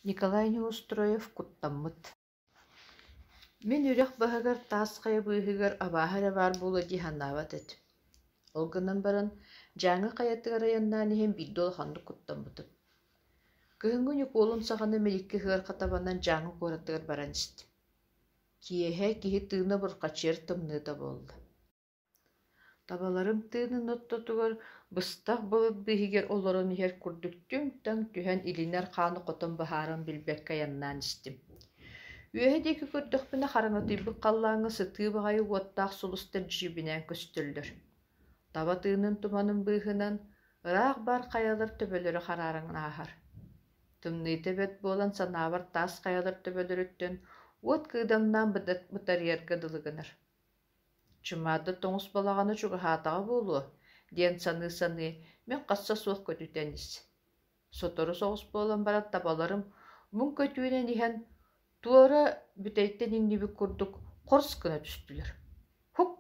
Николай Неустроев куттаммыт. Мин үрэх баһыгар таас хайа быыһыгар абааһы эрэ баар буолуо дии санаабат этим. Ол гынан баран, Дьааҥы хайатыгар айаннаан иһэн биирдэ улаханнык куттаммытым. Кыһыҥҥы Ньукуолун саҕана миликки ыһыар табанан Дьааҥы куоратыгар баран истим. Киэһэ киһи тыына бурҕачыйар тымныыта буолла. Табаларым тыынын ортотугар быстах былыт быыһыгар олорон иһэр курдук түҥ-таҥ түһэн илинэр хааны хотон быһааран билбэккэ айаннаан истим. Үөһэ диэки көрдөхпүнэ хараҥатыйбыт халлааҥҥа сытыы баҕайы уоттаах сулустар дьиибинээн көстөллөр. Таба тыынын туманын быыһынан ыраах баар хайалар төбөлөрө харааран ааһар. Тымныыта бэрт буолан санаабар таас хайалар төбөлөрүттэн уот кыыдамнаан бытарыйарга дылы гынар. Чымаада тоҥус балаҕана чугаһаатаҕа буолуо диэн саныы-саныы мин хасса суох көтүтэн ис. Сотору соҕус буолан баран табаларым муҥ көтүүнэн иһэн туора бүтэйтэн иҥнибит курдук хорс гына түстүлэр. «Һук,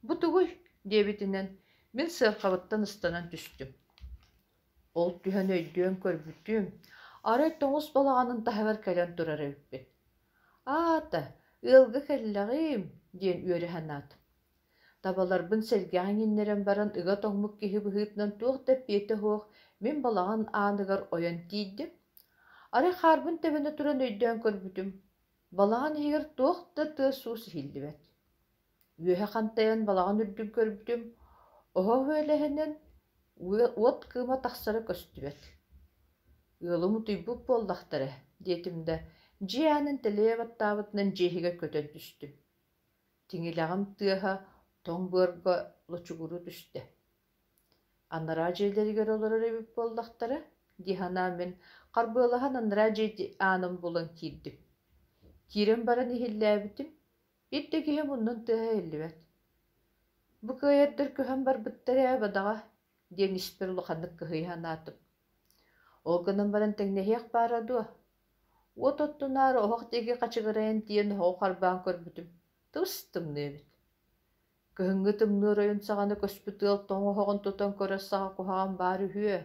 бу тугуй?» диэбитинэн мин сыарҕабыттан ыстанан түстүм. Ол түһэн өйдүөн көрбүтүм, арай тоҥус балаҕанын таһыгар кэлэн турар эбиппин. «Аата, ыалга кэллэҕим» диэн үөрэ санаатым. Табаларбын сэргэҕэ иҥиннэрэн баран ыга тоҥмут киһи быһыытынан туох да эппиэтэ суох мин балаҕан ааныгар ойон тиийдим. Арай хаарбын тэбэнэ туран өйдөөн көрбүтүм, балаҕан иһигэр туох да тыас-уус иһиллибэт. Үөһэ хантайан балаҕан үрдүн көрбүтүм, оһох үөлэһинэн уот кыыма тахсара көстүбэт. Ыалым утуйбут буоллахтара диэтим да, дьиэ аанын тэлэйэ баттаабытынан дьиэ иһигэр көтөн түстүм. Тиҥилэҕим тыаһа тоҥ быарга лочугуруу түстэ. Анараа дьиэлэригэр олорор эбит буоллахтара дии санаан мин харбыалаһан анараа дьиэ аанын булан киирдим. Киирэн баран иһиллээбитим, Биир да киһи муннун тыаһа иһиллибэт. Бу кыайардар көһөн барбыттар ээ, бадаҕа диэн испэр улаханнык кыһыйа санаатым. Ол гынан баран тэҥнэһиэх баара дуо? Уот оттунаары оһох диэки хачыгырайан тиийэн оһоҕу харбаан көрбүтүм, тыбыс-тымныы эбит. Кыһыҥҥы тымныы оройун саҕана көспүт ыал тоҥ оһоҕун тутан көрөр саҕа куһаҕан баар үһүө.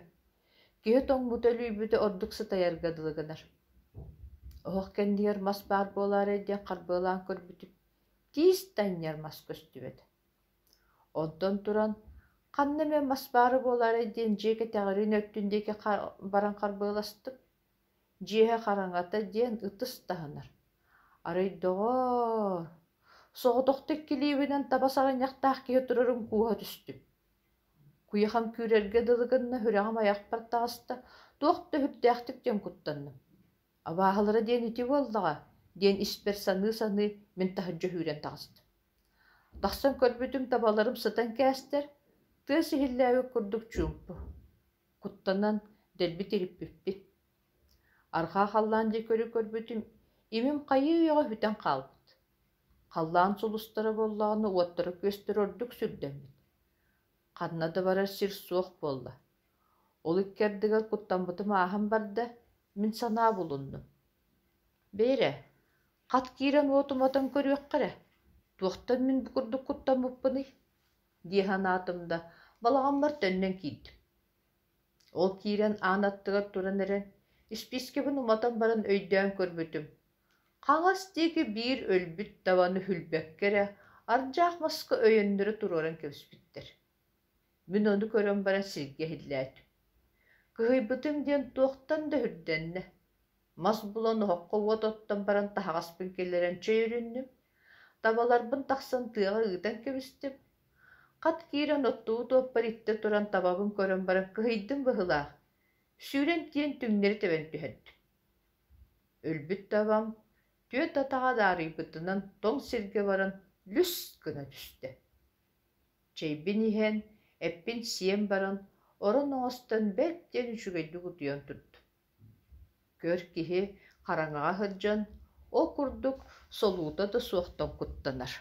Киһи тоҥмута үлүйбүтэ ордук сытайарга дылы гынар. Оһох кэннигэр мас баар буолаарай диэн харбыалаан көрбүтүм, тиис да анньар мас көстүбэт. Онтон туран, ханна эмэ мас баара буолаарай диэн дьиэ кэтэҕириин өттүн диэки баран харбыаластым. Дьиэһэ хараҥата диэн ытыс таһынар. Арай доҕоор, соҕотохто иккилиибинэн таба саҕынньахтаах киһи турарын кууһа түстүм. Куйахам күүрэргэ дылы гынна, сүрэҕим айахпар таҕыста, туох да сүрдээхтик диэн куттанным. Абааһылара диэн ити буоллаҕа диэн испэр саныы-саныы мин таһырдьа сүүрэн таҕыстым. Тахсан көрбүтүм табаларым сытан кээстэр, тыас иһиллээбит курдук чуумпу. Куттанан дэлби тириппиппит. Арҕаа халлаан диэки көрө көрбүтүм, имим хайыы үйэҕэ сүтэн хаалбыт. Халлаан сулустара буоллаҕына уоттара-күөстэрэ ордук сүрдэммит. Ханна да барар сир суох буолла. Ол икки ардыгар куттаммытым ааһан барда, мин санаа булуннум. Бээрэ, хат киирэн уот уматан көрүөххэ эрэ, туохтан мин бу курдук куттаммыппыный дии санаатым да, балаҕаммар төннөн киирдим. Ол киирэн аан аттыгар туран эрэн, испиискэбин уматан баран өйдөөн көрбүтүм, хаҥас диэки биир өлбүт табаны хүлбэккэ эрэ ардьаах маска өйөннөрө туруоран кэбиспиттэр. Мин ону көрөн баран сиргэ иһиллээтим. Кыһыйбытым диэн туохтан да үрдэннэ. Мас булан оһоххо уот оттон баран таһаҕаспын киллэрэн чэй өрүннүм. Табаларбын тахсан тыаҕа ыытан кэбистим. Хат киирэн оттубут уоппар иттэ туран табабын көрөн баран кыһыйдым быһыылаах, сүүрэн тиийэн түҥнэри тэбэн түһэрдим. Өлбүт табам түөрт атаҕа даарыйбытынан тоҥ сиргэ баран лүс гына түстэ. Чэйбин иһэн, эппин сиэн баран, орон оҥостон бэрт диэн үчүгэйдик утуйан турдум. Көр киһи хараҥаҕа сылдьан, ол курдук солуута да суохтан куттанар.